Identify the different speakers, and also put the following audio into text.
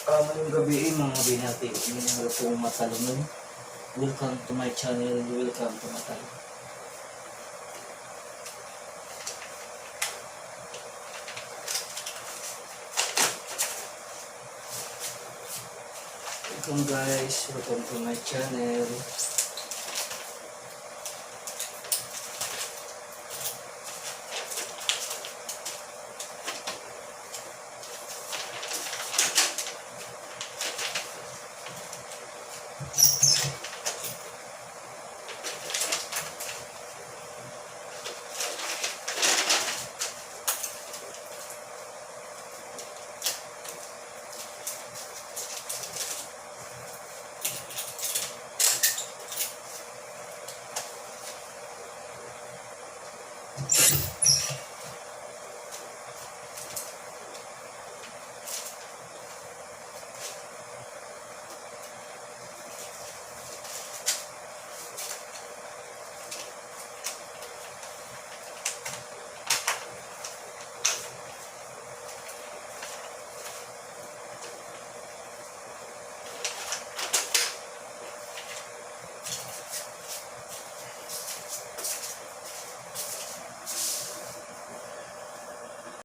Speaker 1: Maayong gabii, mga binati. Minahal kong matalunon. Welcome to my channel. Welcome to Matalon. Welcome, guys. Welcome to my channel.